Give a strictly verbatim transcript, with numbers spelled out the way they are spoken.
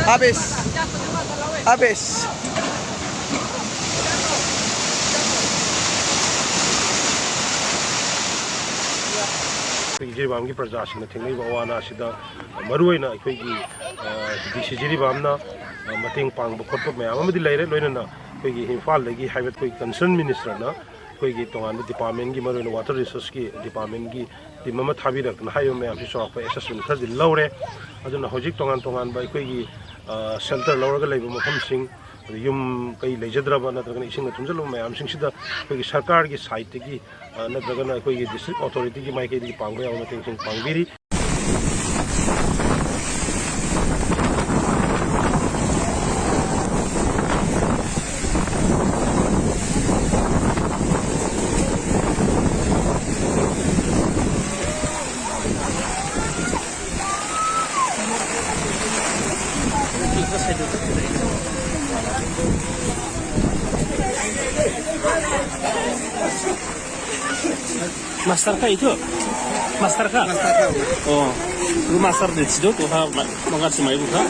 Habis. Habis. ꯑꯩꯈꯣꯏꯒꯤ ꯖꯤꯔꯤꯕꯥꯝꯒꯤ ꯄ꯭ꯔꯖꯥꯁꯤꯡꯅ ꯊꯦꯡꯅꯔꯤꯕ ꯑꯋꯥ ꯑꯅꯥꯁꯤꯗ ꯃꯔꯨꯑꯣꯏꯅ ꯑꯩꯈꯣꯏꯒꯤ, ꯑ, ꯗꯤ ꯁꯤ ꯖꯤꯔꯤꯕꯥꯝꯅ, ꯑ, ꯃꯇꯦꯡ ꯄꯥꯡꯕ ꯈꯣꯠꯄ ꯃꯌꯥꯝ ꯑꯃꯗꯤ ꯂꯩꯔꯦ꯫ ꯂꯣꯏꯅꯅ ꯑꯩꯈꯣꯏꯒꯤ ꯏꯝꯐꯥꯜꯗꯒꯤ ꯍꯥꯏꯕ ꯑꯩꯈꯣꯏ concerned minister ꯅ ꯑꯩꯈꯣꯏꯒꯤ ꯇꯣꯉꯥꯟꯕ department ꯀꯤ, ꯃꯔꯨꯑꯣꯏꯅ water resource ꯀꯤ department ꯀꯤ team ꯑꯃ ꯊꯥꯕꯤꯔꯛꯇꯅ ꯍꯥꯏꯔꯤꯕ ꯃꯌꯥꯝꯁꯤ ꯆꯥꯎꯔꯥꯛꯄ assessment ꯈꯔꯗꯤ ꯂꯧꯔꯦ꯫ ꯑꯗꯨꯅ ꯍꯧꯖꯤꯛ ꯇꯣꯉꯥꯟ ꯇꯣꯉꯥꯟꯕ ꯑꯩꯈꯣꯏꯒꯤ, ꯑ, shelter ꯂꯧꯔꯒ ꯂꯩꯕ ꯃꯐꯝꯁꯤꯡ, ꯑꯗ ꯌꯨꯝ ꯀꯩ ꯂꯩꯖꯗ꯭ꯔꯕ ꯅꯠꯇ꯭ꯔꯒꯅ ꯏꯁꯤꯡꯅ ꯊꯨꯝꯖꯤꯜꯂꯕ ꯃꯌꯥꯝꯁꯤꯡꯁꯤꯗ ꯑꯩꯈꯣꯏꯒꯤ ꯁꯔꯀꯥꯔꯒꯤ side ꯇꯒꯤ, ꯑ, ꯅꯠꯇ꯭ꯔꯒꯅ ꯑꯩꯈꯣꯏꯒꯤ district authority ꯒꯤ ꯃꯥꯏꯀꯩꯗꯒꯤ ꯄꯥꯡꯕ ꯌꯥꯕ ꯃꯇꯦꯡꯁꯤꯡ ꯄꯥꯡꯕꯤꯔꯤ꯫ Master kah itu? Master kah? Master kah? Oh, lu master di situ tuh, ha, ma-, mau ngasih main buka?